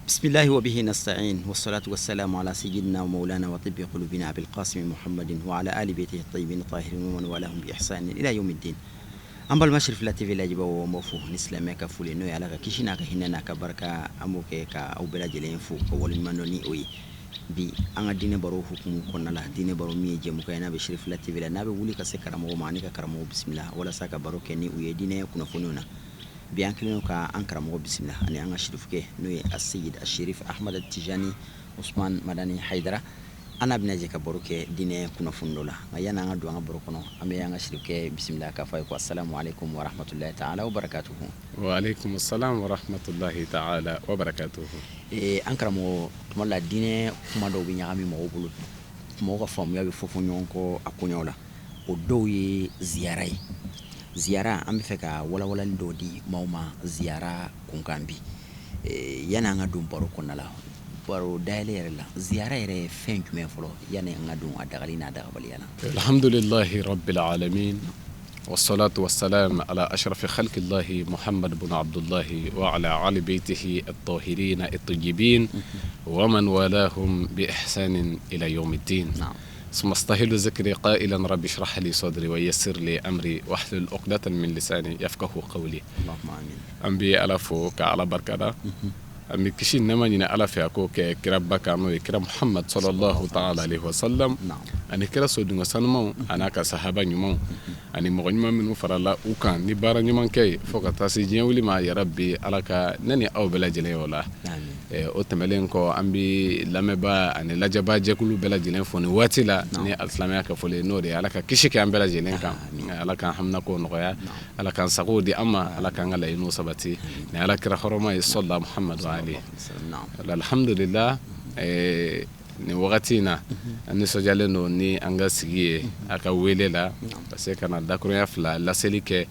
بسم الله وبه نستعين والصلاة والسلام على سيدنا ومولانا وطب قلوبنا أبي القاسم محمد وعلى آل بيته الطيبين الطاهرين ومن والاهم بإحسان إلى يوم الدين. An balima Cherifila TV lajɛbaaw, an b'aw fo ni silamɛya ka foli, n'o ye Ala ka kisi n'a ka hinɛ n'a ka barika. An b'o kɛ ka aw bɛɛ lajɛlen fo ka waleɲuman dɔn ni o ye. Bi, an ka diinɛ baro hukumu kɔnɔna la, diinɛ baro min ye jɛmukan ye, n'a bɛ Cherifila TV la, n'a bɛ wuli ka se karamɔgɔ ma ani ka karamɔgɔ bisimila walasa ka baro kɛ ni u ye diinɛ kunnafoniw na. Bi, an kɛlen don ka an karamɔgɔ bisimila ani an ka sirifukɛ, n'o ye Aseyid Asherif Ahmad Tijani Usman Madani Hayidara. An n'a bɛna jɛ ka baro kɛ diinɛ kunnafoni dɔ la. Nka yanni an ka don an ka baro kɔnɔ, an bɛ an ka sirifukɛ bisimila k'a fɔ a ye ko asalamu aleykum wa rahmatulahi taala wa barakatuhu. Wa aleykum salam wa rahmatulahi taala wa barakatuhu. Ee, an karamɔgɔ, tuma la diinɛ kuma dɔw bɛ ɲagami mɔgɔw bolo, mɔgɔw ka faamuya bɛ fɔ fɔ ɲɔgɔn kɔ a koɲɛw la. O dɔw ye ziyara ye. Ziyara, an bɛ fɛ ka walawalali dɔw di maaw ma ziyara kunkan bi. Yanni an ka don baro kɔnɔna la, baro dayɛlɛ yɛrɛ la, ziyara yɛrɛ ye fɛn jumɛn fɔlɔ, yanni an ka don a dagali n'a dagabaliya la? Alhamdulillahi rabbil alamin wassalatu wassalam ala ashrafi khalqillahi Muhammad ibn Abdullahi wa ala ali baytihi at-tahirin at-tayyibin wa man walahum bi ihsanin ila yawmiddin. ثم استهل ذكري قائلا رب اشرح لي صدري ويسر لي أمري واحلل عقدة من لساني يفقه قولي. اللهم آمين. An bɛ Ala fo ka Ala barikada. An bɛ kisi nɛɛma ɲini Ala fɛ a k'o kɛ kiraba kan, n'o ye kira Muhamad sallallahu ta'ala alaihi wa sallam, ani kira sodenka sanumanw a n'a ka sahaba ɲumanw ani mɔgɔ ɲuman minnu farala u kan ni baara ɲuman kɛ ye fo ka taa se diɲɛ wuli ma. Yarabi, Ala ka ne ni aw bɛɛ lajɛlen ye o la. O tɛmɛnen kɔ, an bɛ lamɛnbaa ani lajɛbaa jɛkulu bɛɛ lajɛlen fo nin waati la ni alisilamɛya ka foli, n'o de ye Ala ka kisi kɛ an bɛɛ lajɛlen kan, Ala k'an haminako nɔgɔya, Ala k'an sago di an ma, Ala k'an ka laɲiniw sabati ni Ala kira hɔrɔma ye, sɔla Muhamadu ali. Alhamdulillah, nin wagati in na, an nisɔndiyalen don ni an ka sigi ye a ka wele la ka se ka na dakurunya fila laseli kɛ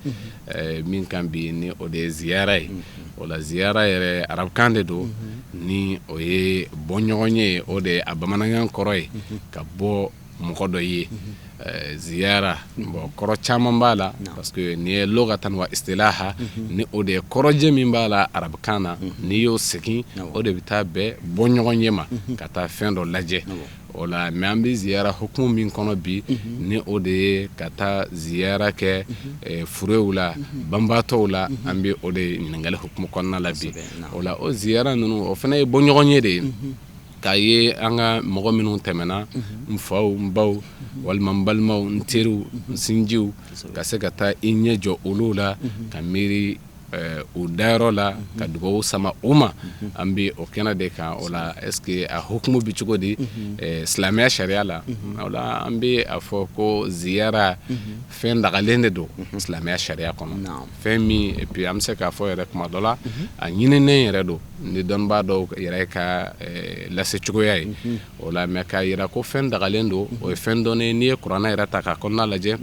min kan bi, ni o de ye ziyara ye. O la, ziyara yɛrɛ, arabukan de don, ni o ye bɔ ɲɔgɔn ye, o de ye a bamanankan kɔrɔ ye, ka bɔ mɔgɔ dɔ ye ziyara. Bon, kɔrɔ caman b'a la, parce que nin ye lugatan wa istilaha, ni o de ye kɔrɔjɛ min b'a la arabukan na. N'i y'o segin, o de bɛ taa bɛn bɔ ɲɔgɔn ye ma ka taa fɛn dɔ lajɛ o la. Mais an bɛ ziyara hukumu min kɔnɔ bi, ni o de ye ka taa ziyara kɛ furew la, banbaatɔw la, an bɛ o de ɲininkali hukumu kɔnɔna la bi. O la, o ziyara ninnu, o fana ye bɔ ɲɔgɔn ye de ye, k'a ye an ka mɔgɔ minnu tɛmɛna, n faw, n baw, walima n balimaw, n teriw, n sinjiw, ka se ka taa i ɲɛ jɔ olu la, ka miiri u dayɔrɔ la, ka dugawu sama u ma. An bɛ o kɛnɛ de kan. O la, est ce que a hukumu bɛ cogo di silamɛya sariya la? O la, an bɛ a fɔ ko ziyara, fɛn dagalen de don silamɛya sariya kɔnɔ, fɛn min, et puis an bɛ se k'a fɔ yɛrɛ, kuma dɔ la, a ɲininen yɛrɛ don ni dɔnnibaa dɔw yɛrɛ ka lase cogoya ye o la. Mais k'a yira ko fɛn dagalen don, o ye fɛn dɔnnen ye. N'i ye kuranɛ yɛrɛ ta k'a kɔnɔna lajɛ,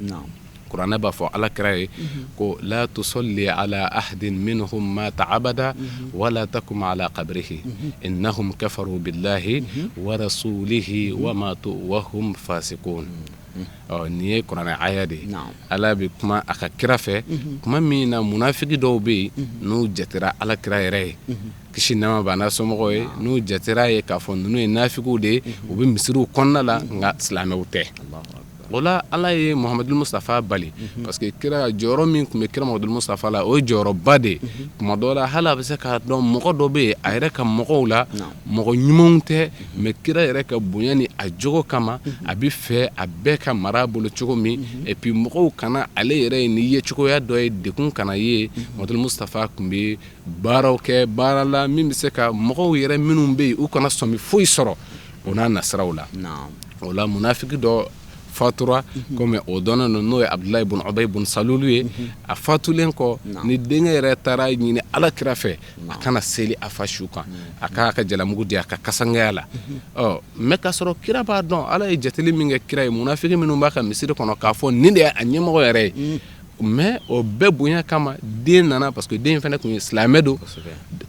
kuranɛ b'a fɔ Ala kira ye ko la tusalli ala ahadin minhum mata abada wala takum ala qabrihi innahum kafaru billahi wa rasulihi wa matu wa hum fasiqun. Ɔ, nin ye kuranɛ aya de ye. Ala bɛ kuma a ka kira fɛ kuma min na, munafiki dɔw bɛ yen, n'u jatera Ala kira yɛrɛ ye, kisi nɛɛma b'a n'a somɔgɔw ye, n'u jatera ye k'a fɔ ninnu ye nafigiw de ye, u bɛ misiriw kɔnɔna la, nka silamɛw tɛ. O la, Ala ye Muhamadu Mustafa bali, parce que kira jɔyɔrɔ min tun bɛ kira Muhamadu Mustafa la, o ye jɔyɔrɔba de ye. Tuma dɔ la, hali a bɛ se k'a dɔn mɔgɔ dɔ bɛ yen, a yɛrɛ ka mɔgɔw la, mɔgɔ ɲumanw tɛ, mais kira yɛrɛ ka bonya ni a jogo kama, a bɛ fɛ a bɛɛ ka mara bolo cogo min, et puis mɔgɔw kana ale yɛrɛ ye ni ye cogoya dɔ ye, degun kana ye. Muhamadu Mustafa tun bɛ baaraw kɛ baara la min bɛ se ka mɔgɔw yɛrɛ minnu bɛ yen, u kana sɔmi foyi sɔrɔ o n'a nasiraw la. O la, munafiki dɔ fatura, komi o dɔnnen don, n'o ye Abudulayi bun Ubayi bun Salulu ye. A fatulen kɔ, ni denkɛ yɛrɛ taara ɲini Ala kira fɛ a kana seli a fa su kan, a k'a ka jalamugu di a ka kasankɛya la. Ɔ, mais k'a sɔrɔ kira b'a dɔn, Ala ye jateli min kɛ kira ye, munafiki minnu b'a ka misiri kɔnɔ, k'a fɔ nin de ye a ɲɛmɔgɔ yɛrɛ ye. Mais o bɛɛ bonya kama, den nana, parce que den fana tun ye silamɛ don.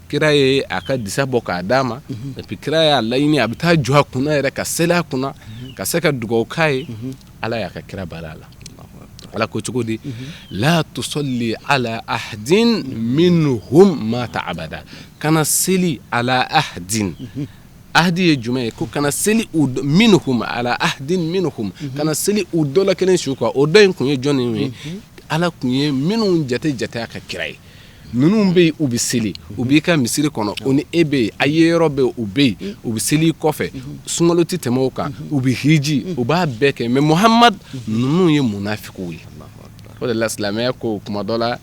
Kira ye a ka disa bɔ k'a d'a ma, et puis kira y'a laɲini a bɛ taa jɔ a kunna yɛrɛ ka seli a kunna, ka se ka dugawu k'a ye. Ala y'a ka kira bali a la. Ala ko cogo di? La tusalli ala ahadin minhum mata abada, kana seli ala ahadin. Ahadi ye jumɛn ye? Ko kana seli u minhum, ala ahadin minhum, kana seli u dɔ la kelen su kan. O dɔ in kun ye jɔnni ye? Ala kun ye minnu jate jate a ka kira ye. Ninnu bɛ yen, u bɛ seli, u b'i ka misiri kɔnɔ, o ni e bɛ yen, a ye yɔrɔ bɛ yen, u bɛ yen, u bɛ seli i kɔfɛ, sunkalo tɛ tɛmɛ o kan, u bɛ hiji, u b'a bɛɛ kɛ. Mais Muhamad, ninnu ye munafikiw ye. O de la silamɛya ko kuma dɔ la,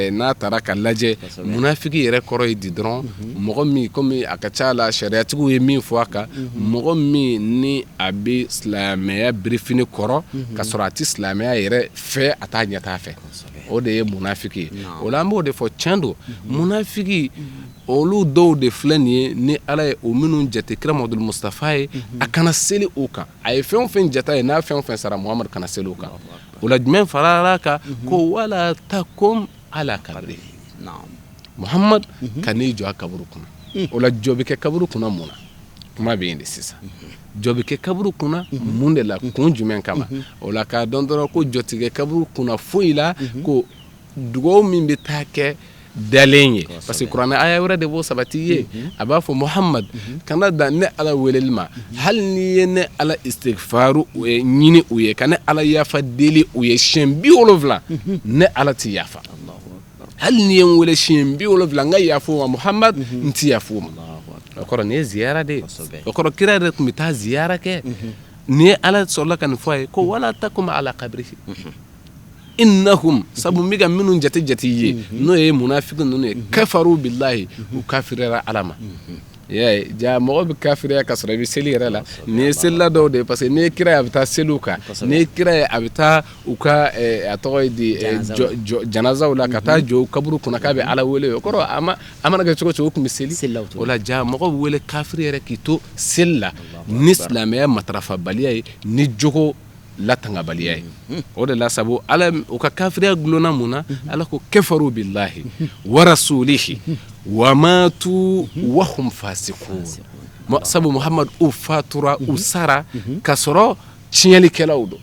n'a taara ka lajɛ, munafiki yɛrɛ kɔrɔ ye di dɔrɔn, mɔgɔ min, komi a ka ca la sariyatigiw ye min fɔ a kan, mɔgɔ min ni a bɛ silamɛya birifini kɔrɔ ka sɔrɔ a tɛ silamɛya yɛrɛ fɛ, a t'a ɲɛ t'a fɛ, o de ye munafiki ye. O la an b'o de fɔ, tiɲɛ don, munafiki olu dɔw de filɛ nin ye, ni Ala ye o minnu jate kira Muhamadu Mustafa ye, a kana seli o kan. A ye fɛn o fɛn jate ye, n'a fɛn o fɛn sara, Muhamadu kana seli o kan. O la jumɛn farala kan? Ko wala takum ala kabri, Muhamad kan'i jɔ a kaburu kunna. O la jɔ bɛ kɛ kaburu kunna mun na? Kuma bɛ yen de sisan. Jɔ bɛ kɛ kaburu kunna mun de la? Kun jumɛn kama? O la k'a dɔn dɔrɔn ko jɔ tɛ kɛ kaburu kunna foyi la, ko dugawu min bɛ taa kɛ dalen ye, parce que kuranɛ aya wɛrɛ de b'o sabati ye. A b'a fɔ Muhamad, kana dan ne Ala weleli ma, hali n'i ye ne Ala istighfaru ɲini u ye, ka ne Ala yafa deli u ye siɲɛ 70, ne Ala tɛ yafa. Hali n'i ye n wele siɲɛ 70 n ka yafa u ma, Muhamad, n tɛ yafa u ma. O kɔrɔ nin ye ziyara de ye. O kɔrɔ kira yɛrɛ tun bɛ taa ziyara kɛ. Nin ye Ala sɔrɔla ka nin fɔ a ye ko wala takum ala kabrihi innahum, sabu n bɛ ka minnu jate jate ye, n'o ye munafiki ninnu ye, kafaru billahi, u kafiriyara Ala ma. I y'a ye ja, mɔgɔ bɛ kafiriya ka sɔrɔ i bɛ seli yɛrɛ la. Nin ye selila dɔw de ye, parce que n'i ye kira ye, a bɛ taa seliw kan. N'i ye kira ye, a bɛ taa u ka a tɔgɔ ye di, janazaw la, ka taa jɔ u kaburu kunna k'a bɛ Ala wele. O kɔrɔ a ma, a mana kɛ cogo o cogo, o tun bɛ seli. O la ja, mɔgɔ bɛ wele kafiri yɛrɛ k'i to seli la, ni silamɛya matarafabaliya ye, ni jogo latangabaliya ye. O de la sabu Ala u ka kafiriya gulonna mun na? Ala ko kafaru billahi wa rasulihi wa matu wa hum fasikun. Sabu Muhamad, u fatura, u sara ka sɔrɔ tiɲɛlikɛlaw don.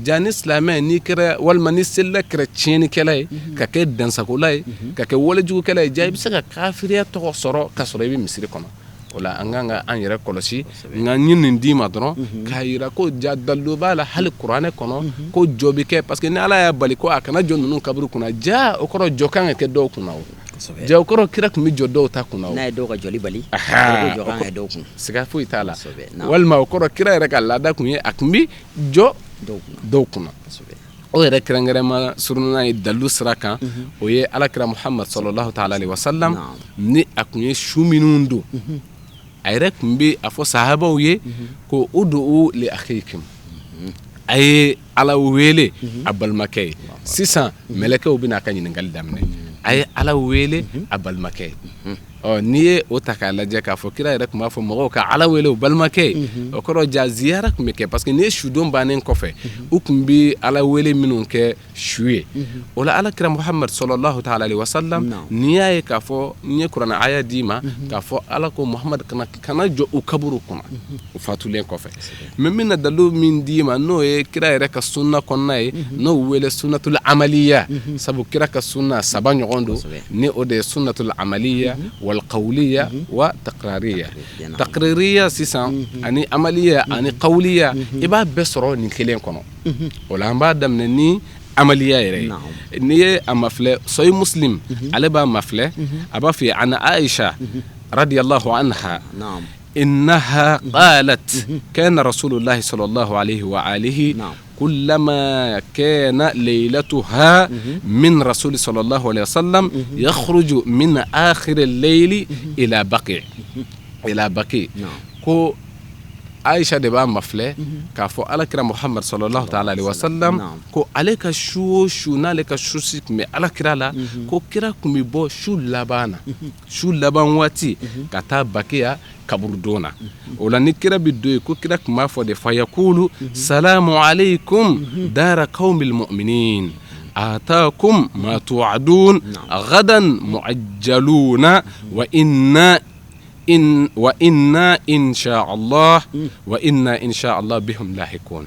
Ja, ni silamɛ n'i kɛra, walima ni selila kɛra tiɲɛnikɛla ye, ka kɛ dansagola ye, ka kɛ walejugukɛla ye, ja i bɛ se ka kafiriya tɔgɔ sɔrɔ ka sɔrɔ i bɛ misiri kɔnɔ. O la an kan ka an yɛrɛ kɔlɔsi. Nka n ye nin d'i ma dɔrɔn k'a yira ko ja dalilu b'a la hali kuranɛ kɔnɔ ko jɔ bɛ kɛ, parce que ni Ala y'a bali ko a kana jɔ ninnu kaburu kunna, ja o kɔrɔ jɔ kan ka kɛ dɔw kunna. O ja, o kɔrɔ kira tun bɛ jɔ dɔw ta kunna. N'a ye dɔw ka jɔli bali, jɔ kan ka kɛ dɔw kun. Siga foyi t'a la. Walima o kɔrɔ kira yɛrɛ ka laada tun ye a tun bɛ jɔ dɔw kunna. O yɛrɛ kɛrɛnkɛrɛnma surunna ye dalilu sira kan, o ye alakira Muhamad sallallahu ta'ala alaihi wasallam, ni a tun ye su minnu don, a yɛrɛ tun bɛ a fɔ sahabaw ye ko udu'u li akhikum, a ye Ala wele a balimakɛ ye. Sisan mɛlɛkɛw bɛna a ka ɲininkali daminɛ. A ye Ala wele a balimakɛ ye. Ɔ, n'i ye o ta k'a lajɛ k'a fɔ kira yɛrɛ tun b'a fɔ mɔgɔw ka Ala wele u balimakɛ ye, o kɔrɔ ja ziyara tun bɛ kɛ, parce que n'i ye sudon bannen kɔfɛ, u tun bɛ Ala wele minnu kɛ su ye. O la ala kira Muhamad sallallahu ta'ala alaihi wasallam, n'i y'a ye k'a fɔ n ye kuranɛ aya d'i ma k'a fɔ Ala ko Muhamad kana jɔ u kaburu kunna u fatulen kɔfɛ, mais n bɛna dalilu min d'i ma, n'o ye kira yɛrɛ ka sunna kɔnɔna ye, n'o wele sunnatul amaliya. Sabu kira ka sunna saba ɲɔgɔn don, ni o de ye sunnatul amaliya wal qawliya wa taqrariya. Taqririya sisan ani amaliya ani qawliya, i b'a bɛɛ sɔrɔ nin kelen kɔnɔ. O la an b'a daminɛ ni amaliya yɛrɛ ye. N'i ye a mafilɛ Sahih Muslim, ale b'a mafilɛ, a b'a fɔ ye ana Aisha radiyallahu anha innaha qalat kana rasulullahi sallallahu alayhi wa alihi kullama kana laylatuha min rasuli sallallahu alayhi wa sallam yakhruju min akhir al-layli ila baqi ila baqi. Ko Aisha de b'a mafilɛ k'a fɔ alakira Muhamad sallallahu ta'ala alaihi wasallam ko ale ka su o su, n'ale ka susi tun bɛ alakira la, ko kira tun bɛ bɔ su laban na, su laban waati, ka taa Bakiya kaburudon na. O la ni kira bɛ don yen, ko kira tun b'a fɔ de fa yaqulu salamu alaykum dara qawmil mu'minin atakum ma tu'adun gadan mu'ajjaluna wa inna in wa inna insha Allah wa inna insha Allah bihum lahikun.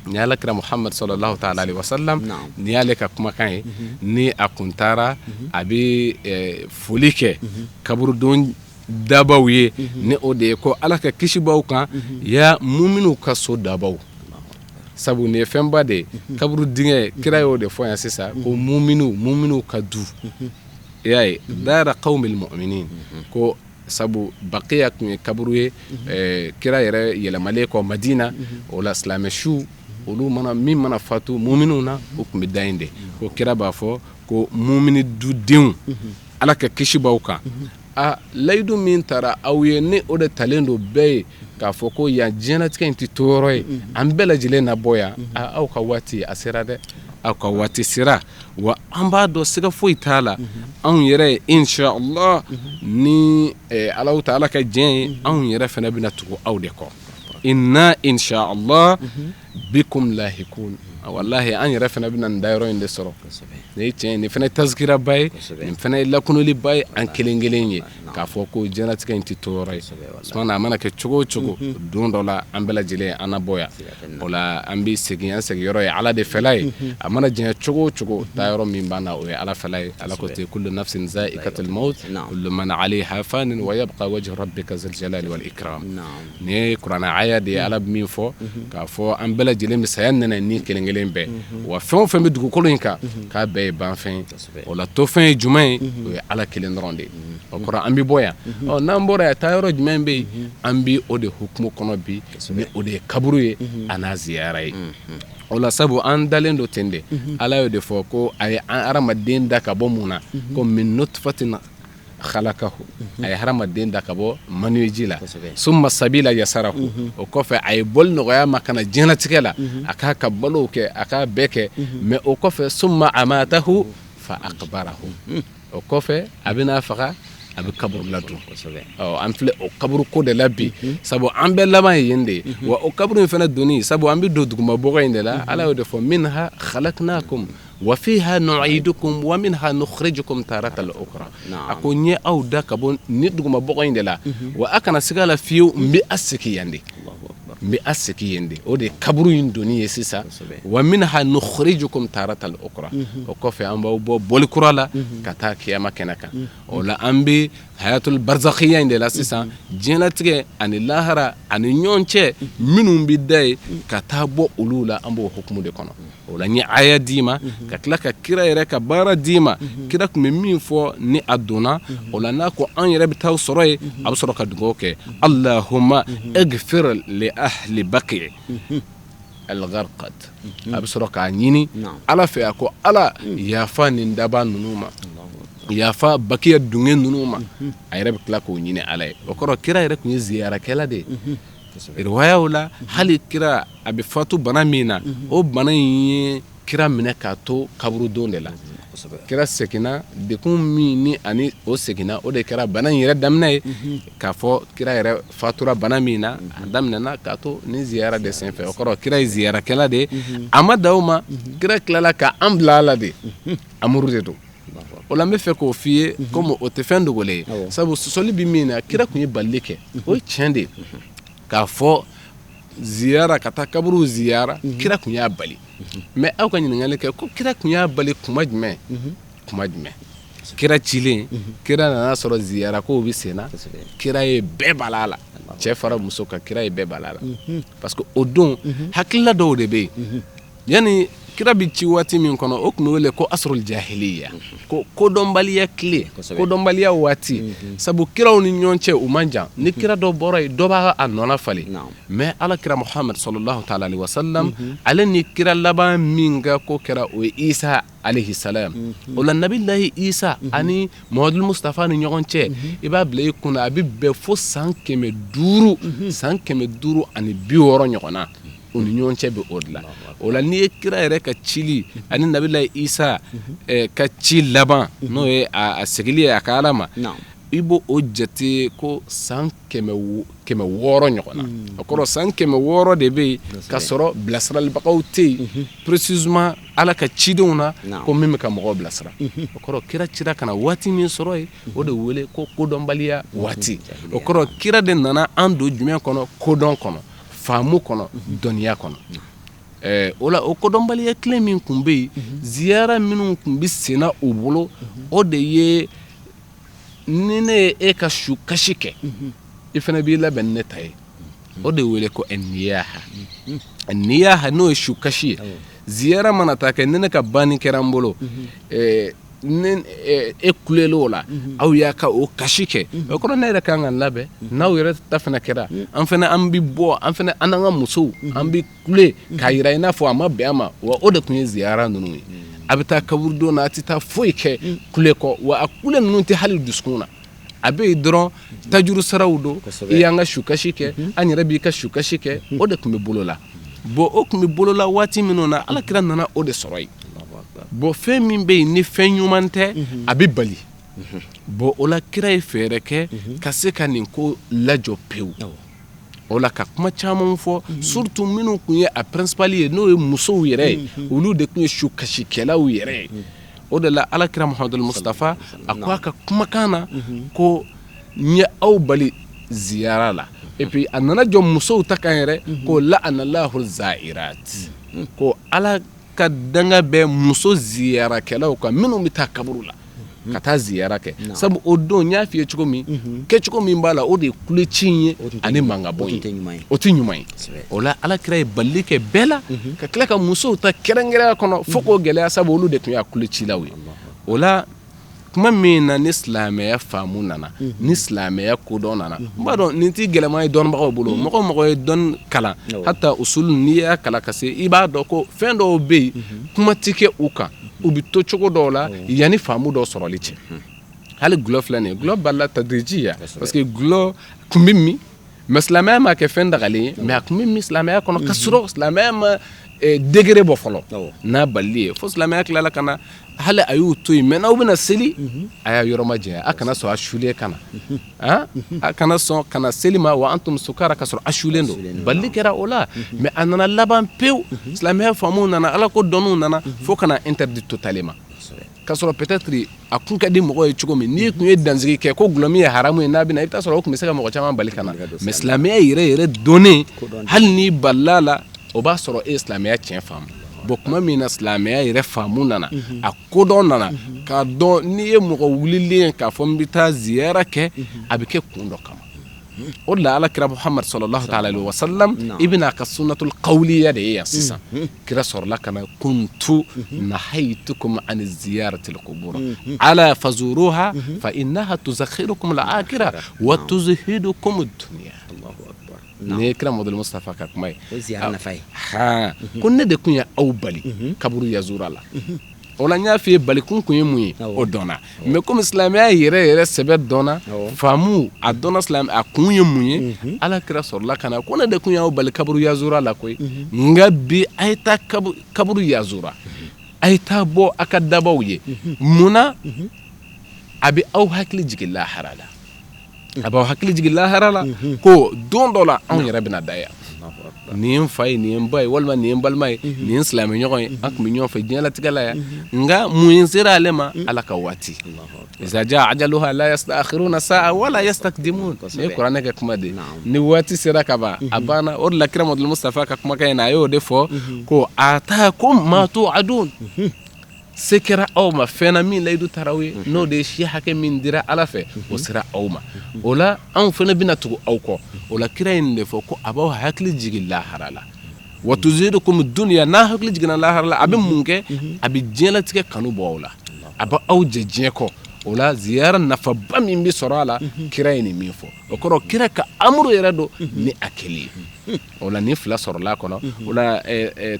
Ni Ala kira Muhammad sallallahu ta'ala alaihi wasallam, ni y'ale ka kumakan ye, ni a kun taara a bɛ foli kɛ kaburudon dabaw ye, ni o de ye ko Ala ka kisi b'aw kan, ya muminuw ka so dabaw. Sabu nin ye fɛnba de ye, kaburu dingɛ, kira y'o de fɔ yan sisan ko muminuw ka du, i y'a ye, dara qawmil mu'minin. Ko sabu Bakiya tun ye kaburu ye kira yɛrɛ yɛlɛmalen kɔ Madina. O la silamɛ su olu mana min mana fatu muminuw na, o tun bɛ da yen de. Ko kira b'a fɔ ko mumini dudenw, Ala ka kisi b'aw kan. A layidu min tara aw ye, ni o de talen don bɛɛ ye, k'a fɔ ko yan diɲɛlatigɛ in tɛ to yɔrɔ ye, an bɛɛ lajɛlen na bɔ yan. Aw ka waati a sera dɛ, aw ka waati sera. Wa an b'a dɔn siga foyi t'a la, anw yɛrɛ inshallah, ni Alahu taala ka diɲɛ ye, anw yɛrɛ fana bɛna tugu aw de kɔ. Inna inshallah bikum lahikun, walahi an yɛrɛ fana bɛna nin dayɔrɔ in de sɔrɔ. Nin ye tiɲɛ, nin fana ye tazkiraba ye, nin fana ye lakununliba ye an kelen kelen ye, k'a fɔ ko diɲɛlatigɛ in tɛ to yɔrɔ ye. Sumana a mana kɛ cogo o cogo, don dɔ la an bɛɛ lajɛlen an na bɔ yan. O la an bɛ segin, an segin yɔrɔ ye Ala de fɛla ye. A mana diɲɛ cogo o cogo, taa yɔrɔ min b'an na, o ye Ala fɛla ye. Ala ko ten, kullu nafsin zaikatul maut, kullu man alayha fanin wa yabqa wajhu rabbika zul jalali wal ikram. Nin ye kuranɛ aya de ye, Ala bɛ min fɔ k'a fɔ an bɛɛ lajɛlen bɛ saya nɛnɛ ni kelen kelen bɛɛ. Wa fɛn o fɛn bɛ dugukolo in kan, k'a bɛɛ ye banfɛn ye. O la tofɛn ye jumɛn ye? O ye Ala kelen dɔrɔn de ye. O kɔrɔ an bɛ bɔ yan. Ɔ, n'an bɔra yan, taa yɔrɔ jumɛn bɛ yen? An bɛ o de hukumu kɔnɔ bi, ni o de ye kaburu ye, a n'a ziyara ye. O la sabu an dalen don ten de, Ala y'o de fɔ ko a ye an hadamaden da ka bɔ mun na? Ko min nutfatin khalakahu, a ye hadamaden da ka bɔ maniji la. Summa sabila yasarahu, o kɔfɛ a ye bɔli nɔgɔya ma ka na diɲɛlatigɛ la, a k'a ka balow kɛ, a k'a bɛɛ kɛ. Mais o kɔfɛ, summa amatahu fa akbarahu, o kɔfɛ a bɛna faga, a bɛ kaburu ladon. An filɛ o kaburu ko de la bi, sabu an bɛɛ laban ye yen de ye. Wa o kaburu in fana donni, sabu an bɛ don duguma bɔgɔ in de la. Ala y'o de fɔ, minha khalaknakum wa fiha nu'idukum wa minha nukhrijukum taratan ukhra. A ko n ye aw da ka bɔ ni duguma bɔgɔ in de la, wa a kana siga la fiyewu, n bɛ a segin yan de, n bɛ a segin yen de. O de ye kaburu in donni ye sisan. Wa minha nukhrijukum taratan ukhra, o kɔfɛ an b'aw bɔ bɔli kura la ka taa kiyama kɛnɛ kan. O la an bɛ hayatul barzakhiya in de la sisan, diɲɛlatigɛ ani lahara ani ɲɔgɔn cɛ minnu bɛ da yen ka taa bɔ olu la, an b'o hukumu de kɔnɔ. O la n ye aya d'i ma, ka tila ka kira yɛrɛ ka baara d'i ma. Kira tun bɛ min fɔ ni a donna o la, n'a ko an yɛrɛ bɛ taa sɔrɔ yen, a bɛ sɔrɔ ka dugawu kɛ, allahumma igfir li ahli baqi al-gharqad. A bɛ sɔrɔ k'a ɲini Ala fɛ, a ko Ala yafa nin daba ninnu ma, yafa Bakiya dunge ninnu ma. A yɛrɛ bɛ tila k'o ɲini Ala ye. O kɔrɔ kira yɛrɛ tun ye ziyarakɛla de ye. Riwayaw la, hali kira a bɛ fatu bana min na, o bana in ye kira minɛ k'a to kaburudon de la. Kira seginna dekun min ni ani o seginna, o de kɛra bana in yɛrɛ daminɛ ye. K'a fɔ kira yɛrɛ fatura bana min na, a daminɛna k'a to ni ziyara de senfɛ. O kɔrɔ kira ye ziyarakɛla de ye. A ma dan o ma, kira tilala ka an bila a la de, amuru de don. O la n bɛ fɛ k'o f'i ye, komi o tɛ fɛn dogolen ye, sabu sɔsɔli bɛ min na, kira tun ye balili kɛ, o ye tiɲɛ de ye. K'a fɔ ziyara, ka taa kaburu ziyara, kira tun y'a bali. Mais aw ka ɲininkali kɛ ko kira tun y'a bali kuma jumɛn? Kuma jumɛn? Kira cilen, kira nana sɔrɔ ziyara kow bɛ sen na. Kira ye bɛɛ bala a la, cɛ fara muso kan, kira ye bɛɛ bala a la, parce que o don hakilila dɔw de bɛ yen. Yanni kira bɛ ci waati min kɔnɔ, o tun bɛ wele ko asrul jahiliya, ko kodɔnbaliya tile, kodɔnbaliya waati. Sabu kiraw ni ɲɔgɔn cɛ u man jan, ni kira dɔ bɔra yen, dɔ b'a a nɔna falen. Mais ala kira Muhamad sallallahu taala alaihi wasallam, ale ni kira laban min ka ko kɛra, o ye Isa alayhi salam. O la nabilahi Isa ani Muhamadul Mustafa ni ɲɔgɔn cɛ, i b'a bila i kunna, a bɛ bɛn fo san 500, san 560 ɲɔgɔn na, u ni ɲɔgɔn cɛ bɛ o de la. O la n'i ye kira yɛrɛ ka cili ani nabilahi Isa ka ci laban, n'o ye a segili ye a ka Ala ma, i b'o o jate ko san 600 ɲɔgɔn na. O kɔrɔ san 600 de bɛ yen ka sɔrɔ bilasiralibagaw tɛ yen précisément Ala ka cidenw na, ko min bɛ ka mɔgɔw bilasira. O kɔrɔ kira cira ka na waati min sɔrɔ yen, o de wele ko kodɔnbaliya waati. O kɔrɔ kira de nana an don jumɛn kɔnɔ? Kodɔn kɔnɔ, faamu kɔnɔ, dɔnniya kɔnɔ. O la o kodɔnbaliya kelen min tun bɛ yen, ziyara minnu tun bɛ senna u bolo, o de ye ni ne ye e ka su kasi kɛ, i fana b'i labɛn ne ta ye. O de wele ko niyaha. Niyaha, n'o ye su kasi ye. Ziyara mana taa kɛ, ni ne ka banni kɛra n bolo, ni e kulelen o la, aw y'a ka o kasi kɛ, o kɔrɔ ne yɛrɛ kan ka n labɛn. N'aw yɛrɛ ta fana kɛra, an fana an bɛ bɔ, an fana an n'an ka musow, an bɛ kule k'a jira i n'a fɔ a ma bɛn a ma. Wa o de tun ye ziyara ninnu ye. A bɛ taa kaburudon na, a tɛ taa foyi kɛ kule kɔ. Wa a kule ninnu tɛ hali dusukun na, a bɛ yen dɔrɔn tajuru saraw don. I y'an ka sukasi kɛ, an yɛrɛ b'i ka sukasi kɛ. O de tun bɛ bolo la. Bon, o tun bɛ bolo la waati minnu na, Ala kira nana o de sɔrɔ yen. Bon, fɛn min bɛ yen ni fɛn ɲuman tɛ, a bɛ bali. Bon, o la kira ye fɛɛrɛ kɛ ka se ka nin ko lajɔ pewu. O la ka kuma caman fɔ, surtout minnu tun ye a principal ye, n'o ye musow yɛrɛ ye, olu de tun ye sukasikɛlaw yɛrɛ ye. O de la Ala kira Muhamadu Mustafa a ko a ka kumakan na ko n ye aw bali ziyara la. Et puis a nana jɔ musow ta kan yɛrɛ, ko la'anallahu zairat, ko Ala ka danga bɛ muso ziyarakɛlaw kan, minnu bɛ taa kaburu la ka taa ziyara kɛ. Sabu o don, n y'a f'i ye cogo min, kɛcogo min b'a la, o de ye kuleci ye ani mankabɔ ye, o tɛ ɲuman ye. O la Ala kira ye balili kɛ bɛɛ la, ka tila ka musow ta kɛrɛnkɛrɛnya kɔnɔ fo k'o gɛlɛya, sabu olu de tun y'a kulecilaw ye. O la tuma min na ni silamɛya faamu nana, ni silamɛya kodɔn nana, n b'a dɔn nin tɛ gɛlɛman ye dɔnnibagaw bolo. Mɔgɔ o mɔgɔ ye dɔnni kalan, hata usulu, n'i y'a kalan ka se, i b'a dɔn ko fɛn dɔw bɛ yen, kuma tɛ kɛ u kan, u bɛ to cogo dɔw la yanni faamu dɔw sɔrɔli cɛ. Hali gulɔ filɛ nin ye, gulɔ balila tadirijiya, parce que gulɔ tun bɛ min, mais silamɛya ma kɛ fɛn dagalen ye, mais a tun bɛ min silamɛya kɔnɔ, ka sɔrɔ silamɛya ma degré bɔ fɔlɔ n'a balili ye, fo silamɛya tilala ka na. Hali a y'u to yen, mais n'aw bɛna seli, a y'a yɔrɔ majanya, a kana sɔn a sulen ka na, a kana sɔn ka na seli ma wa antum sukara, ka sɔrɔ a sulen don. Balili kɛra o la, mais a nana laban pewu, silamɛya faamuw nana, Ala ko dɔnniw nana, fo ka na interdit totalement. Ka sɔrɔ peut-être a kun ka di mɔgɔ ye cogo min, n'i tun ye dansigi kɛ ko gulɔmin ye haramu ye, n'a bɛna, i bɛ taa sɔrɔ o tun bɛ se ka mɔgɔ caman bali ka na. Mais silamɛya yɛrɛ yɛrɛ donnen, hali n'i balila la, o b'a sɔrɔ e ye silamɛya tiɲɛ faamu. Bon, tuma min na silamɛya yɛrɛ faamu nana, a kodɔn nana, k'a dɔn n'i ye mɔgɔ wulilen k'a fɔ n bɛ taa ziyara kɛ, a bɛ kɛ kun dɔ kama. O de la Ala kira Muhamad sallallahu ta'ala alaihi wa sallam, i bɛna a ka sunnatul qawliya de ye yan sisan. Kira sɔrɔla ka na kuntu nahaytukum an ziyaratil qubur ala fazuruha fa innaha tuzakhirukum al-akhirah wa tuzhidukum ad-dunya. Nin ye kira Muhamadu Mustafa ka kuma ye. O ziyara nafa ye. Ko ne de tun ye aw bali kaburu yazura la. O la n y'a f'i ye, balikun kun ye mun ye, o dɔnna. Mais komi silamɛya yɛrɛ yɛrɛ sɛbɛ dɔnna, faamu a dɔnna, silamɛ a kun ye mun ye, Ala kira sɔrɔla ka na ko ne de tun y'aw bali kaburu yazura la koyi. Nka bi a ye taa kaburu yazura, a ye taa bɔ a ka dabaw ye. Mun na? A bɛ aw hakili jigin lahara la, a b'aw hakili jigin lahara la, ko don dɔ la anw yɛrɛ bɛna da yan. Nin ye n fa ye, nin ye n ba ye, walima nin ye n balima ye, nin ye n silamɛ ɲɔgɔn ye, an tun bɛ ɲɔgɔn fɛ diɲɛlatigɛ la yan. Nka mun ye sera ale ma? Ala ka waati, iza jaa ajaluha la yastakhiruna sa'a wala yastakdimun. Nin ye kuranɛ ka kuma de ye. Ni waati sera ka ban, a banna. O de la kira Muhamadu Mustafa ka kumakan in na, a y'o de fɔ ko atakum ma tu'adun, se kɛra aw ma fɛn na min layidu tara aw ye, n'o de ye si hakɛ min dira Ala fɛ, o sera aw ma. O la anw fana bɛna tugu aw kɔ. O la kira ye nin de fɔ ko a b'aw hakili jigin lahara la, wa tuzidukum dunya. N'a hakili jiginna lahara la, a bɛ mun kɛ? A bɛ diɲɛlatigɛ kanu bɔ aw la, a bɛ aw jɛ diɲɛ kɔ. O la ziyara nafaba min bɛ sɔrɔ a la, kira ye nin min fɔ, o kɔrɔ kira ka amuru yɛrɛ don ni a kɛli ye. O la nin fila sɔrɔla a kɔnɔ. O la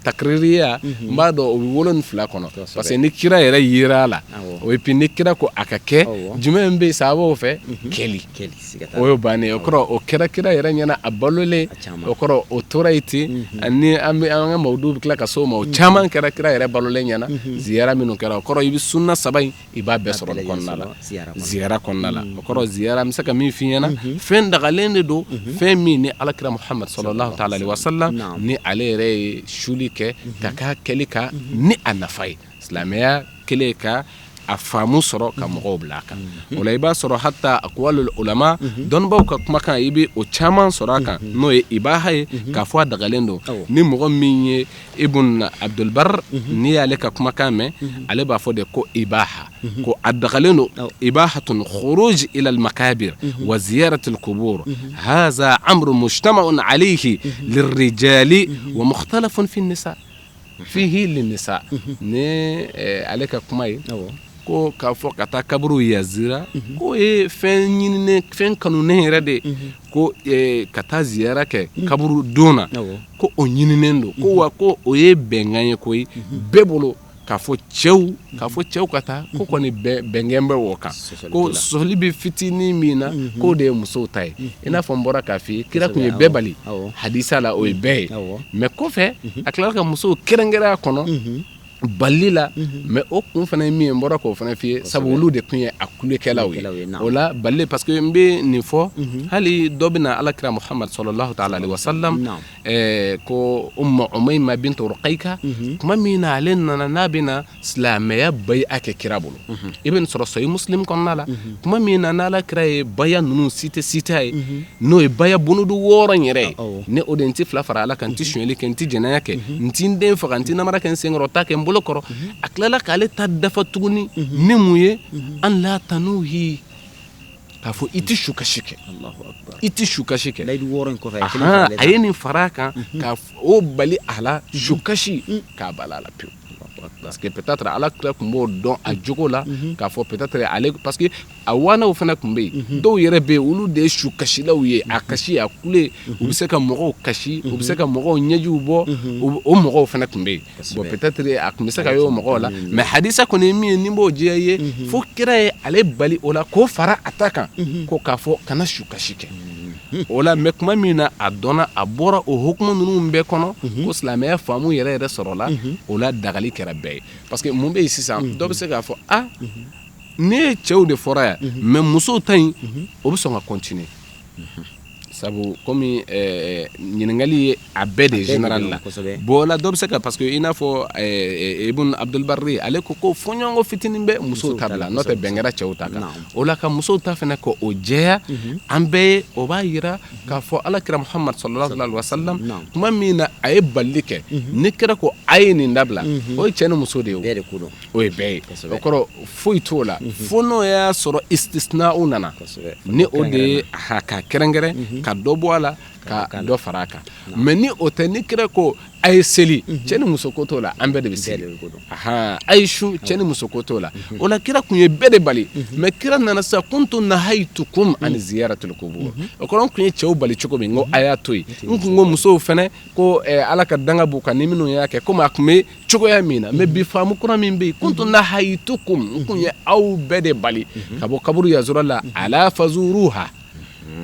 takririya, n b'a dɔn o bɛ wolo nin fila kɔnɔ, parce que ni kira yɛrɛ yera a la, et puis ni kira ko a ka kɛ, jumɛn bɛ yen sahabaw fɛ? Kɛli. O y'o bannen ye. O kɔrɔ o kɛra kira yɛrɛ ɲɛna a balolen, o kɔrɔ o tora yen ten. Ani an bɛ an ka mawudu bɛ tila ka s'o ma. O caman kɛra kira yɛrɛ balolen ɲɛna, ziyara minnu kɛra. O kɔrɔ i bɛ sunna saba in, i b'a bɛɛ sɔrɔ kɔnɔna la, ziyara kɔnɔna la. O kɔrɔ ziyara, an bɛ se ka min f'i ɲɛna, fɛn dagalen de don, fɛn min ni alakira Muhamad sallallahu ta'ala alaihi wasallam ni ale yɛrɛ ye suli kɛ ka k'a kɛli kan ni a nafa ye. Silamɛya kɛlen ka a faamu sɔrɔ ka mɔgɔw bila a kan. O la i b'a sɔrɔ hatta aqwalul ulama, dɔnnibaw ka kumakan, i bɛ o caman sɔrɔ a kan, n'o ye ibaha ye, k'a fɔ a dagalen don. Ni mɔgɔ min ye Ibn Abdulbar, n'i y'ale ka kumakan mɛn, ale b'a fɔ de ko ibaha, ko a dagalen don, ibahatun khuruj ila al makabir wa ziyarat al qubur, haza amru mujtama'un alayhi lirrijali wa mukhtalafun fi nisa fihi linnisa. Ni ale ka kuma ye ko k'a fɔ ka taa kaburu yazira, k'o ye fɛn ɲininen, fɛn kanunen yɛrɛ de ye, ko ka taa ziyara kɛ kaburu don na, ko o ɲininen don, ko wa ko o ye bɛnkan ye koyi bɛɛ bolo, k'a fɔ cɛw, k'a fɔ cɛw ka taa, ko kɔni bɛnkɛn bɛ o kan, ko sɔsɔli bɛ fitinin min na, k'o de ye musow ta ye. I n'a fɔ n bɔra k'a f'i ye, kira tun ye bɛɛ bali hadisa la, o ye bɛɛ ye, mais kɔfɛ a tilala ka musow kɛrɛnkɛrɛn a kɔnɔ bali la. Mais o kun fana ye min ye, n bɔra k'o fana f'i ye, sabu olu de tun ye a kulekɛlaw ye. O la bali, parce que n bɛ nin fɔ, hali dɔ bɛ na Ala kira Muhamad sallallahu ta'ala alaihi wasallam, ko Umma Umayma bint Ruqayka, tuma min na ale nana n'a bɛna silamɛya baya kɛ kira bolo, i bɛ nin sɔrɔ Sahih Muslim kɔnɔna la, tuma min na n'Ala kira ye baya ninnu cité cité ye, n'o ye baya bunudu 6 in yɛrɛ ye, ni o de n tɛ fila fara Ala kan, n tɛ sonyali kɛ, n tɛ jɛnɛya kɛ, n tɛ n den faga, n tɛ namara kɛ, n senkɔrɔ ta kɛ n bolo kɔrɔ. A tilala k'ale ta dafa tuguni ni mun ye? An la tanuhi, k'a fɔ i tɛ sukasi kɛ, i tɛ sukasi kɛ. Layidu 6 in kɔfɛ, a ye nin fara a kan, ka o bali a la sukasi, k'a bali a la pewu, parce que peut-être Ala kira tun b'o dɔn a jogo la, k'a fɔ peut-être ale, parce que a wanaw fana tun bɛ yen, dɔw yɛrɛ bɛ yen, olu de ye sukasilaw ye, a kasi a kule, u bɛ se ka mɔgɔw kasi, u bɛ se ka mɔgɔw ɲɛjiw bɔ, o mɔgɔw fana tun bɛ yen. Bon, peut-être a tun bɛ se ka y'o mɔgɔw la, mais hadisa kɔni ye min ye, ni n b'o diya i ye, fo kira ye ale bali o la, k'o fara a ta kan, ko k'a fɔ kana sukasi kɛ o la. Mais tuma min na a dɔnna, a bɔra o hukumu ninnu bɛɛ kɔnɔ, ko silamɛya faamu yɛrɛ yɛrɛ sɔrɔla o la, dagali kɛra bɛɛ ye. Parce que mun bɛ yen sisan, dɔ bɛ se k'a fɔ a ne ye cɛw de fɔra yan, mais musow ta in o bɛ sɔn ka continuer, sabu komi ɲininkali ye a bɛɛ de général la. Bon, la dɔ bɛ se ka, parce que i n'a fɔ Ibn Abdul Barri, ale ko ko fɔɲɔgɔnkɔ fitinin bɛ musow ta bila, n'o tɛ bɛn kɛra cɛw ta kan. O la ka musow ta fana ko o jɛya an bɛɛ ye, o b'a yira k'a fɔ Ala kira Muhamad sallallahu alaihi wasallam, tuma min na a ye balili kɛ, ni kira ko a ye nin dabila, o ye cɛ ni muso de ye, o ye bɛɛ ye. O kɔrɔ foyi t'o la fo n'o y'a sɔrɔ istisna'u nana, ni o de ye ka kɛrɛnkɛrɛn ka dɔ bɔ a la, ka dɔ fara a kan. Mais ni o tɛ, ni kira ko a ye seli, cɛ ni muso ko t'o la, an bɛɛ de bɛ seli. A ye sun, cɛ ni muso ko t'o la. O la kira tun ye bɛɛ de bali, mais kira nana sisan, kuntu nahaytukum an ziyaratil qubur, o kɔrɔ n tun ye cɛw bali cogo min, n ko a y'a to yen, n tun ko musow fana ko Ala ka danga b'u kan ni minnu y'a kɛ, komi a tun bɛ cogoya min na. Mais bi faamu kura min bɛ yen, kuntu nahaytukum, n tun ye aw bɛɛ de bali ka bɔ kaburu yazura la, ala fazuruha.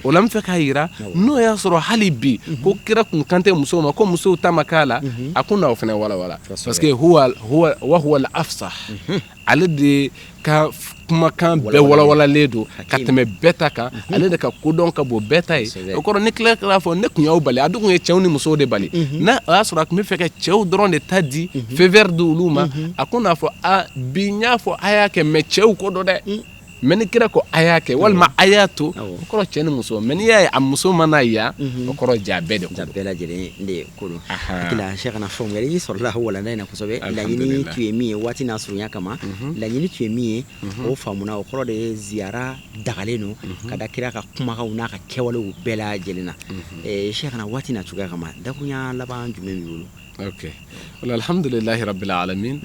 O la n fɛ k'a yira, n'o y'a sɔrɔ hali bi ko kira kun kan tɛ musow ma, ko musow ta ma k'a la, a kun n'aw fana walawala, parce que huwa huwa wa huwa al-afsah, ale de ka kumakan bɛɛ walawalalen don ka tɛmɛ bɛɛ ta kan, ale de ka kodɔn ka bon bɛɛ ta ye. O kɔrɔ ni kira k'a fɔ ne tun y'aw bali, a dun kun ye cɛw ni musow de bali, n'a o y'a sɔrɔ a tun bɛ fɛ ka cɛw dɔrɔn de ta di, feu vert di olu ma, a kun n'a fɔ a bi n y'a fɔ a y'a kɛ, mais cɛw ko dɔ dɛ. Mais ni kira ko a y'a kɛ walima a y'a to, o kɔrɔ cɛ ni muso. Mais n'i y'a ye a muso mana yan, o kɔrɔ ja bɛɛ de ko ja bɛɛ lajɛlen de ko don. Hakili Cheikhana, faamuyali sɔrɔla walanda in na kosɛbɛ. Laɲini tun ye min ye, waati n'a surunya kama, laɲini tun ye min ye, o faamuna. O kɔrɔ de ye ziyara dagalen don ka da kira ka kumakanw n'a ka kɛwalew bɛɛ lajɛlen na. Cheikhana, waati n'a cogoya kama, dakurunya laban jumɛn b'i bolo? Ok, alhamdulilahi rabbil alamin.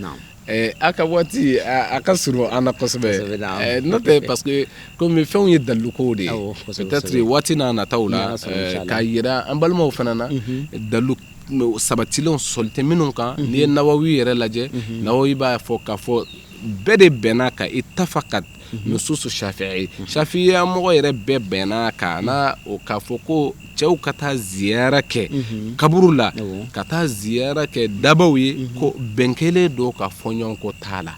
A ka waati a ka surun an na kosɛbɛ, n'o tɛ parce que komi fɛnw ye dalilukow de ye, peut-être waati n'a nataw la, k'a yira an balimaw fana na dalilu sabatilenw sɔsɔli tɛ minnu kan. N'i ye Nawawi yɛrɛ lajɛ, Nawawi b'a fɔ k'a fɔ bɛɛ de bɛnna ka ittafaqat nususu Shafi'i, Shafi'iya mɔgɔ yɛrɛ bɛɛ bɛnna kan na o k'a fɔ ko cɛw cɛw ka taa ziyara kɛ kaburu la, ka taa ziyara kɛ dabaw ye, ko bɛn kɛlen don ka fɔ ɲɔgɔn kɔ t'a la.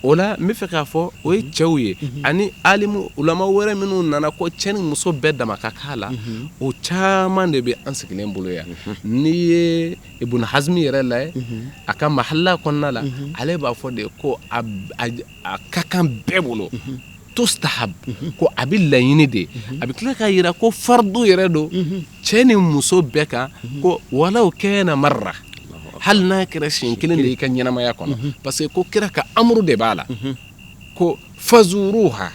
O la n bɛ fɛ k'a fɔ o ye cɛw ye, ani alimu ulama wɛrɛ minnu nana ko cɛ ni muso bɛɛ dama ka k'a la, o caman de bɛ an sigilen bolo yan. N'i ye Ibn Hazmi yɛrɛ lajɛ a ka mahalla kɔnɔna la, ale b'a fɔ de ko a ka kan bɛɛ bolo, tustahab, ko a bɛ laɲini de, a bɛ tila k'a jira ko fardu yɛrɛ don cɛ ni muso bɛɛ kan, ko walaw kana marra, hali n'a kɛra siɲɛ kelen de i ka ɲɛnamaya kɔnɔ, parce que ko kira ka amuru de b'a la, ko fazuruha,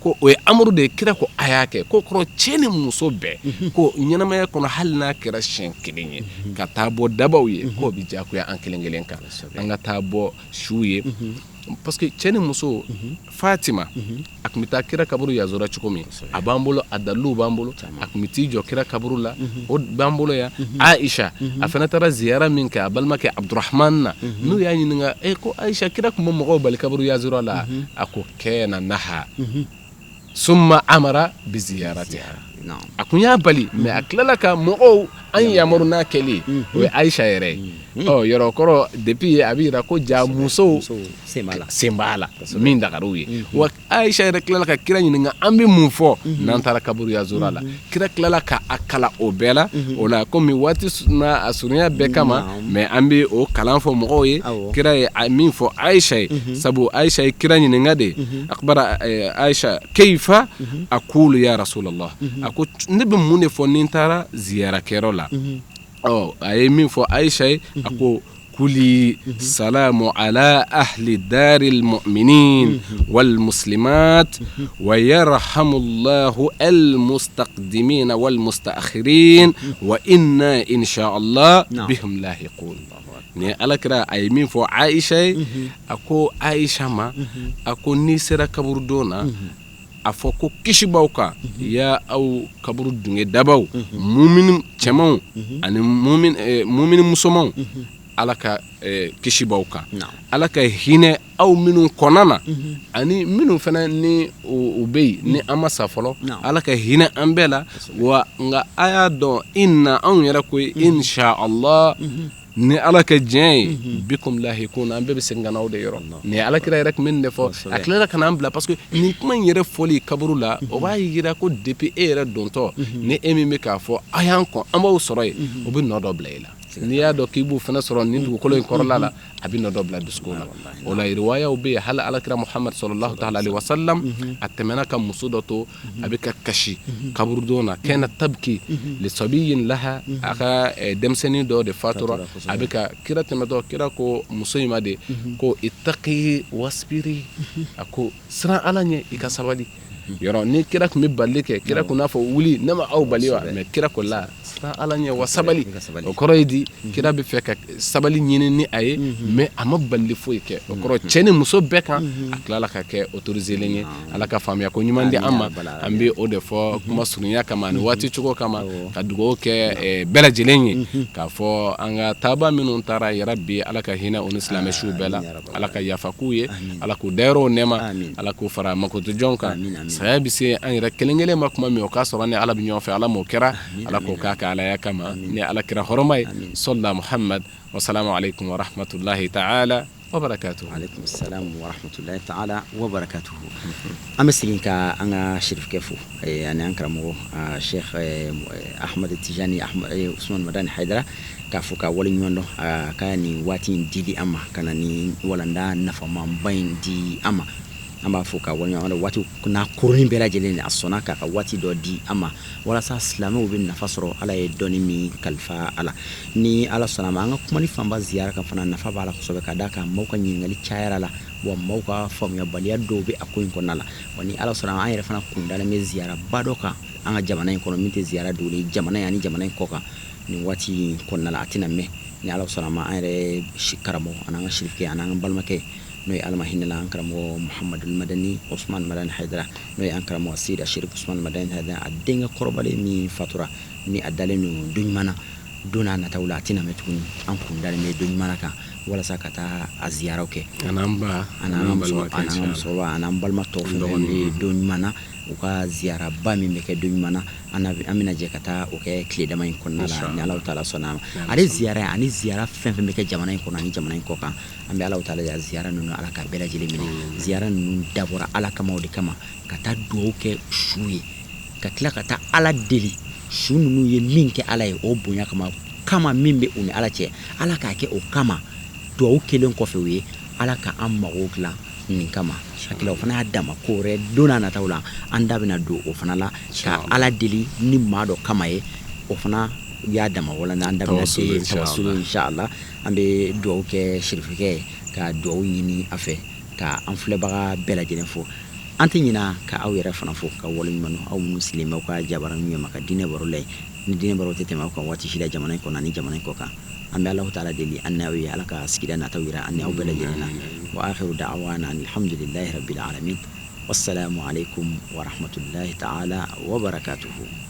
ko o ye amuru de ye, kira ko a y'a kɛ, ko kɔrɔ cɛ ni muso bɛɛ ko ɲɛnamaya kɔnɔ hali n'a kɛra siɲɛ kelen ye ka taa bɔ dabaw ye, k'o bɛ diyagoya an kelen kelen kan, an ka taa bɔ su ye, parce que cɛ ni muso, Fatima a tun bɛ taa kira kaburu yazora cogo min, a b'an bolo, a daliluw b'an bolo, a tun bɛ t'i jɔ kira kaburu la, o b'an bolo yan. Aisha a fana taara ziyara min kɛ a balimakɛ Abdurahman na, n'u y'a ɲininka e ko Aisha, kira tun bɛ mɔgɔw bali kaburu yazora la, a ko kana naha summa amara bi ziyaratiha, a kun y'a bali mais a tilala ka mɔgɔw an yamaru n'a kɛli, o ye Aisha yɛrɛ ye. Ɔ yɔrɔ kɔrɔ depuis a bɛ yira ko ja musow sen b'a la min dagar'u ye. Wa Aisha yɛrɛ tilala ka kira ɲininka an bɛ mun fɔ n'an taara kaburu yazora la, kira tilala ka a kalan o bɛɛ la. O la komi waati n'a a surunya bɛɛ kama, mais an bɛ o kalan fɔ mɔgɔw ye, kira ye min fɔ Aisha ye, sabu Aisha ye kira ɲininka de, akbara Aisha keifa aqulu ya rasulallah, a ko ne bɛ mun de fɔ ni n taara ziyarakɛyɔrɔ la. Ɔ a ye min fɔ Aisha ye, a ko kuli salamu ala ahli daril mu'minin wal muslimat wa yarhamullahu al mustaqdimin wal mustaakhirin wa inna insha Allah bihum lahiqun. Ni ala kira a ye min fɔ Aisha ye, a ko Aisha ma, a ko n'i sera kaburudon na, a fɔ ko kisi b'aw kan, ya aw kaburu dunge dabaw, mumini cɛmanw ani mumini musomanw, ala ka kisi b'aw kan, ala ka hinɛ aw minnu kɔnna na ani minnu fana ni u bɛ yen ni an ma sa fɔlɔ, ala ka hinɛ an bɛɛ la. Wa nka a y'a dɔn inna anw yɛrɛ ko insha Allah ni ala ka diɲɛ ye bikum lahikun, an bɛɛ bɛ segin ka n'aw de yɔrɔ. Ni ala kira yɛrɛ tun bɛ nin de fɔ, a tilala ka n'an bila, parce que nin kuma in yɛrɛ fɔli kaburu la, o b'a jira ko depuis e yɛrɛ dontɔ, ni e min bɛ k'a fɔ a y'an kɔn an b'aw sɔrɔ yen, o bɛ nɔ dɔ bila i la. N'i y'a dɔn k'i b'u fana sɔrɔ nin dugukolo in kɔrɔla la, a bɛ nɔ dɔ bila dusukun na. O la riwayaw bɛ yen, hali alakira Muhamad sallallahu taala alaihi wasallam a tɛmɛna ka muso dɔ to a bɛ ka kasi kaburudon na, kana tabki li sabiyin laha, a ka denmisɛnnin dɔ de fatura, a bɛ ka kira tɛmɛtɔ, kira ko muso in ma de ko ittaqi wasbiri, a ko siran ala ɲɛ i ka sabali. Yɔrɔ ni kira tun bɛ balili kɛ, kira tun n'a fɔ wuli ne ma aw bali wa, mais kira ko la siran ala ɲɛ wa sabali. O kɔrɔ ye di, kira bɛ fɛ ka sabali ɲini ni a ye, mais a ma balili foyi kɛ. O kɔrɔ cɛ ni muso bɛɛ kan, a tilala ka kɛ autorisé ye. Ala ka faamuya ko ɲuman di an ma. An bɛ o de fɔ kuma surunya kama ani waati cogo kama, ka dugawu kɛ bɛɛ lajɛlen ye, k'a fɔ an ka taaba minnu taara yarabi ala ka hinɛ u ni silamɛ suw bɛɛ la, ala ka yafa k'u ye, ala k'u dayɔrɔw nɛɛma, ala k'u fara makotojɔnw kan. Saya bɛ se an yɛrɛ kelen kelen ma tuma min, o k'a sɔrɔ ni ala bɛ ɲɔgɔn fɛ, ala m'o kɛra, ala k'o k'a ka alaya kama ni ala kira hɔrɔma ye, sɔla Muhamad, wasalamu aleykum wa rahmatulahi taala wa barakatuhu. Aleykum salam wa rahmatulahi taala wa barakatuhu. An bɛ segin ka an ka sirifukɛ fo ani an karamɔgɔ Sheikh Ahmad Tijani Usman Madani Hayidara, k'a fɔ ka waleɲuman dɔn a ka nin waati in dili an ma, ka na ni walanda nafamanba in di an ma. An b'a fɔ ka waleɲuman dɔn waati n'a kurunin bɛɛ lajɛlen, a sɔnna k'a ka waati dɔ di an ma walasa silamɛw bɛ nafa sɔrɔ ala ye dɔnni min kalifa a la. Ni ala sɔnna ma, an ka kumani fanba ziyara kan fana nafa b'a la kosɛbɛ, ka d'a kan maaw ka ɲininkali cayara la, wa maaw ka faamuyabaliya dɔw bɛ a ko in kɔnɔna la. Wa ni ala sɔnna ma, an yɛrɛ fana kun dalen bɛ ziyaraba dɔ kan an ka jamana in kɔnɔ, min tɛ ziyara dogolen jamana in ani jamana in kɔ kan nin waati in kɔnɔna la. A tɛna mɛn, ni ala sɔnna ma, an yɛrɛ karamɔgɔ an'an ka sirifukɛ an'an ka balimakɛ, n'o ye ala ma hinɛla an karamɔgɔ Muhamadul Madani Usman Madani Hayidara, n'o ye an karamɔgɔ Seyidi Sherif Usman Madani Hayidara, a denkɛ kɔrɔbalen min fatura ni a dalen don don ɲuman na, don n'a nataw la a tɛna mɛn tuguni, an kun dalen bɛ don ɲuman kan walasa ka taa a ziyaraw kɛ, an'an ba an'an musokɔrɔba an'an balima tɔw fɛn fɛn bɛ don ɲuman na. U ka ziyaraba min bɛ kɛ don ɲuman na, an bɛna jɛ ka taa o kɛ tile dama in kɔnɔna la, ni Alahu taala sɔnna a ma. Ale ziyara ani ziyara fɛn fɛn bɛ kɛ jamana in kɔnɔ ani jamana in kɔ kan, an bɛ Alahu taala deli, ziyara ninnu, Ala ka bɛɛ lajɛlen minɛ. Ziyara ninnu dabɔra Ala kama, o de kama ka taa dugawu kɛ su ye, ka tila ka taa Ala deli su ninnu ye min kɛ Ala ye, o bonya kama min bɛ u ni Ala cɛ, Ala k'a kɛ o kama. Dugawu kelen kɔfɛ, u ye Ala ka an mago dilan nin kama. Hakili o fana y'a dama ko wɛrɛ, don n'a nataw la an da bɛna don o fana la, ka Ala deli ni maa dɔ kama ye, o fana y'a dama wala an da bɛna se tawasulu, inshallah. An bɛ dugawu kɛ sirifikɛ ye, ka dugawu ɲini a fɛ, ka an filɛbaga bɛɛ lajɛlen fo. An tɛ ɲina ka aw yɛrɛ fana fo ka waleɲuman dɔn, aw minnu sigilen bɛ aw ka jabaraninw ɲɛma ka diinɛ baro layɛ. Ni diinɛ baro tɛ tɛmɛ aw kan waati si la, jamana in kɔnɔ ani jamana in kɔ kan. An bɛ Alahu taala deli an n'aw ye, Ala ka sigida nataw yira an ni aw bɛɛ lajɛlen na. Wa akhiru da'wana alhamdulillahi rabbil alamin, wassalamu alaikum wa rahmatullahi ta'ala wa barakatuhu.